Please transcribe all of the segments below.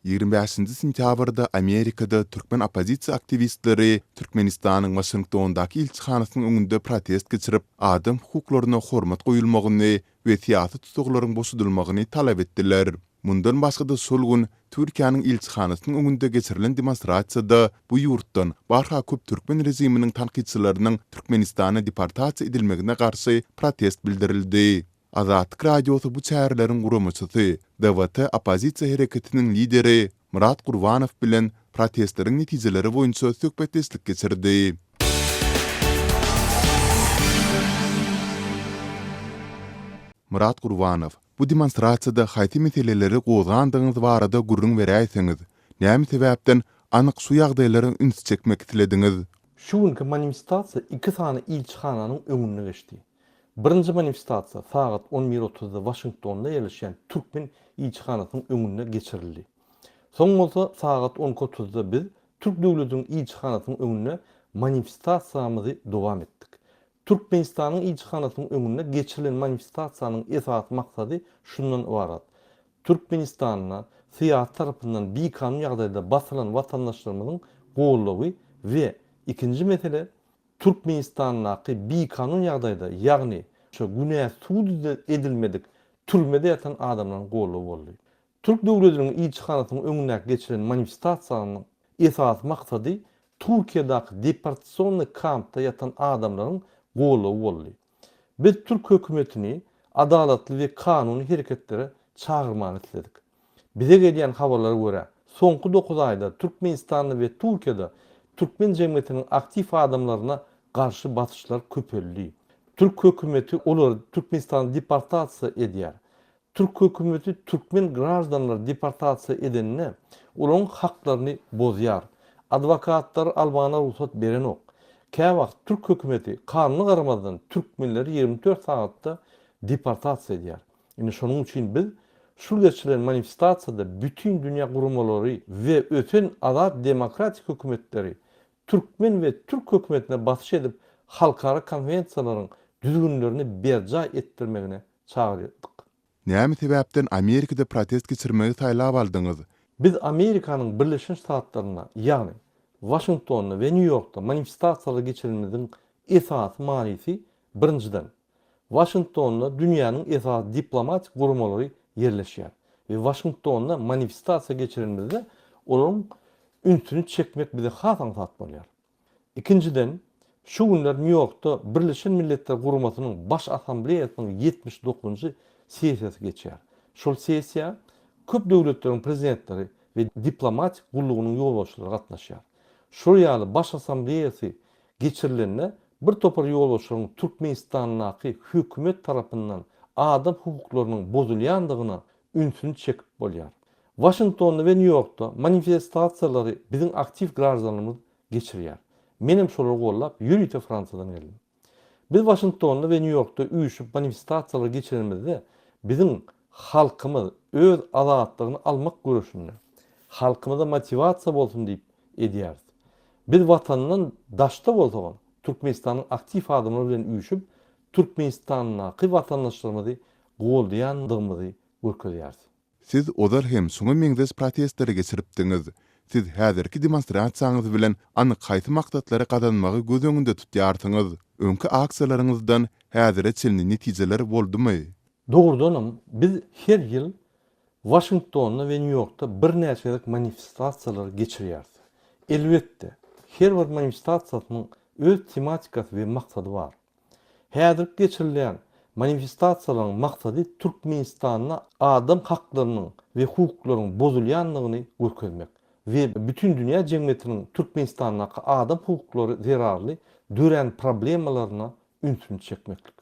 25-nji sentýabrda Amerikada türkmen oppozisiýa aktiwistleri Türkmenistanyň Waşingtondaky ilçihanasynyň öňünde protest geçirip, adam hukuklaryna hormat goýulmagyny we syýasy tussaglaryň boşadylmagyny talap etdiler. Mundan başga-da şol gün Türkiýäniň ilçihanasynyň öňünde geçirilen demonstrasiýada bu ýurtdan barha köp türkmen režiminiň tankytçylarynyň Türkmenistana deportasiýa edilmegine garşy protest bildirildi. Azatlyk Radiosy bu çäreleriň guramaçysy, DWT oppozisiýa hereketiniň lideri Myrat Gurbanow bilen protestleriň netijeleri boýunça söhbetdeşlik geçirdi. Myrat Gurbanow, Bu demonstrasiýada haýsy meseleleri gozgandygyňyz barada gürrüň beräýseňiz? Näme sebäpden anyk şu ýagdaýlara üns çekmek islediňiz? Şu günki manifestasiýa iki sany ilçihananyň öňünde geçdi. Birinji manifestasiýa sagat on bir otuzda Waşingtonda ýerleşýän türkmen ilçihanasynyň öňünde geçirildi. Soň bolsa sagat on iki otuzda biz türk döwletiniň ilçihanasynyň öňünde manifestasiýamyzy dowam etdik. Türkmenistanyň ilçihanasynyň öňünde geçirilen manifestasiýanyň esasy maksady şundan ybarat, Türkmenistanda syýasy tarapyndan bikanun ýagdaýda basylan watandaşlarymyzyň goldawy we ikinji mesele, Türkmenistandaky bikanun ýagdaýda, ýagny şu günä sud edilmedik türmede ýatan adamlaryň goldawy boldy. Türk döwlediniň ilçihanasynyň öňündäki geçiren manifestasiýanyň esasy maksady Türkiýedäki deportasionnyý kampda ýatan adamlaryň goldawy boldy. Biz türk hökümetini adalatly we kanuny hereketlere çagyrmany isledik. Bize gelýän habarlara görä, soňky dokuz aýda Türkmenistanda we Türkiýede türkmen jemgyýetiniň aktiw adamlaryna garşy basyşlar köpeldi. Türk hökümeti olary Türkmenistana deportasiýa edýär. Türk hökümeti türkmen graždanlary deportasiýa edende, olaryň haklaryny bozýar. Adwokatlary almana rugsat berenok. Käwagt türk hökümeti kanuna garamazdan türkmenleri 24 sagatda deportasiýa edýär. Indi şonuň üçin biz şul geçirilen manifestasiýada bütin dünýä guramalary we ösen azat demokratik hökümetleri türkmen we türk hökümetine basyş edip halkara konwensiýalaryň düzgünlerini berjaý etdirmegine çagyrdyk. Näme sebäpden Amerikada protest geçirmegi saýlap aldyňyz? Biz Amerikanyň Birleşen Ştatlarynda, ýagny Waşingtonda we Nýu-Ýorkda manifestasiýalar geçirenimiziň esasy manysy, birinjiden, Waşingtonda dünýäniň esasy diplomatik guramalary ýerleşýär we Waşingtonda manifestasiýa geçirenimizde olaryň ünsüni çekmek bize has aňsat bolýar. Ikinjiden, şu günler Nýu-Ýorkda Birleşen Milletler Guramasynyň Baş Assambleýasynyň 79-njy sessiýasy geçýär. Şol sessiýa köp döwletleriň prezidentleri we diplomatik gullugynyň ýolbaşçylary gatnaşýar. Şol ýaly Baş Assambleýasy geçirilende bir topar ýolbaşçylaryň Türkmenistandaky hökümet tarapyndan adam hukuklarynyň bozulýandygyna ünsüni çekip bolýar. Waşingtonda we Nýu-Ýorkda manifestasiýalary biziň aktiw graždanlarymyz geçirýär. Menem şolary gollap ýörite Fransiýadan geldim. Biz Waşingtonda we Nýu-Ýorkda üýşüp manifestasiýalary geçirenimizde biziň halkymyz öz azatlygyny almak göreşinde halkymyza motiwasiýa bolsun diýip edýäris. Biz watandan daşda bolsagam Türkmenistanyň aktiw adamlary bilen üýşüp Türkmenistandaky watandaşlarymyzy goldaýandygymyzy görkezýäris. Siz ozal hem şuňa meňzeş protestleri geçiripdiňiz. Siz häzirki demonstrasiýaňyz bilen anyk haýsy maksatlary gazanmagy göz öňünde tutýarsyňyz? Öňki aksiýalaryňyzdan häzire çenli netijeler boldumy? Dogrudanam, biz her ýyl Waşingtonda we Nýu-Ýorkda birnäçe gezek manifestasiýalary geçirýäris. Elbetde, her bir manifestasiýasynyň öz tematikasy we maksady bar. Häzirki geçirilýän manifestasiýalaryň maksady Türkmenistanda adam haklarynyň we hukuklaryň bozulýandygyny görkezmek we bütindünýä jemgyýetiniň Türkmenistandaky adam hukuklary zerarly dörän problemalaryna ünsüni çekmeklik.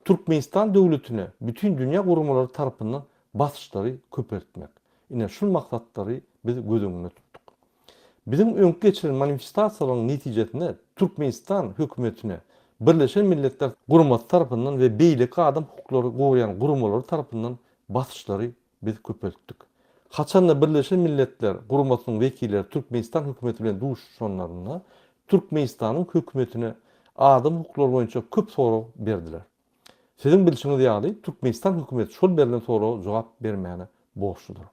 Türkmenistan döwletine bütin dünýä guramalary tarapyndan basyşlary köpeltmek. Ine şul maksatlary biz göz öňünde tutduk. Biziň öňki geçiren manifestasiýalaryň netijesinde Türkmenistan hökümetine Birleşen Milletler Guramasy tarapyndan we beýleki adam hukuklary goraýan guramalary tarapyndan basyşlary biz köpeltdik. Haçanda Birleşen Milletler Guramasynyň wekilleri Türkmenistan hökümeti bilen duşuşanlarynda Türkmenistanyň hökümetine adam hukuklary boýunça köp sorag berdiler. Siziň bilşiňiz ýaly, Türkmenistan hökümeti şol berlen soraga jogap bermäne borçludyr.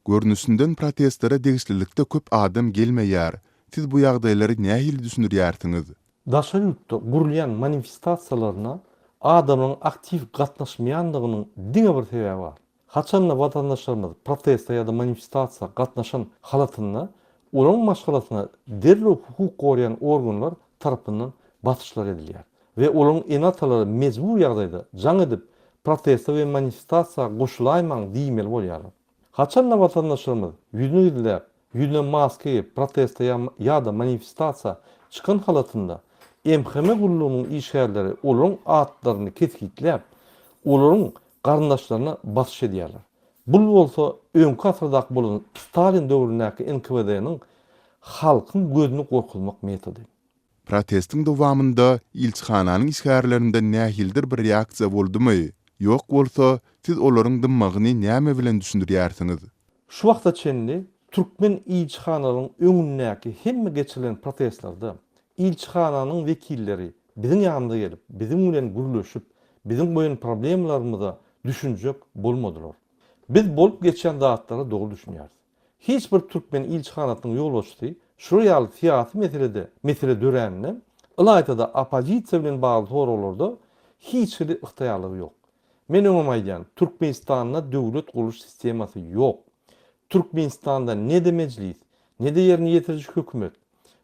Görnüşinden protestlere degişlilikde köp adam gelmeýär. Siz bu ýagdaýlary nähili düşündirýärsiňiz? Daşary ýurtda gurulýan manifestasiýalaryna adamlaryň aktiw gatnaşmaýandygynyň diňe bir sebäbi bar. Haçanda watandaşlarymyz proteste ýa-da manifestasiýa gatnaşan halatynda olaryň maşgalasyna derrew hukuk goraýan organlar tarapyndan basyşlar edilýär we olaryň ene-atalary mejbur ýagdaýda jaň edip proteste we manifestasiýa goşulaýmaň diýmeli bolýarlar. Haçanda watandaşlarymyz ýüzüni gizläp, ýüzüne maska geýip proteste ýa-da manifestasiýa çykan halatynda MHM gullugynyň işgärleri olaryň atlaryny kesgitläp, olaryň garyndaşlaryna basyş edýärler. Bul bolsa öňki asyrdaky bolan Stalin döwründäki NKWD-niň halkyň gözüni gorkuzmak metody. Protestiň dowamynda ilçihananyň işgärlerinden nähilidir bir reaksiýa boldumy? Ýok bolsa, siz olaryň dymmagyny näme bilen düşündirýärsiňiz? Şu wagta çenli türkmen ilçihanalaryň öňündäki hemme geçirilen protestlerde ilçihananyň wekilleri biziň ýanymyza gelip, biziň bilen gürleşip, biziň goýan problemalarymyza düşünjek bolmadylar. Biz bolup geçýän zatlara dogry düşünýäris. Hiç bir türkmen ilçihanasynyň ýolbaşçysy şular ýaly syýasy meselede mesele döräninde, ylaýta-da oppozisiýa bilen bagly soraglarda hiç hili ygtyýarlygy ýok. Men öňem aýdýan, Türkmenistanda döwlet gurluş sistemasy ýok. Türkmenistanda ne-de mejlis, ne-de ýerine ýetiriji hökümet,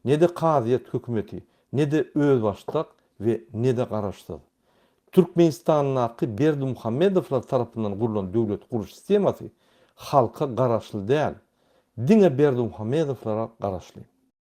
ne-de kazyýet hökümeti, ne-de özbaşdak we ne-de garaşsyz. Türkmenistandaky Berdimuhamedowlar tarapyndan gurlan döwlet guruş sistemasy halka garaşly däl, diňe Berdimuhamedowlara garaşly.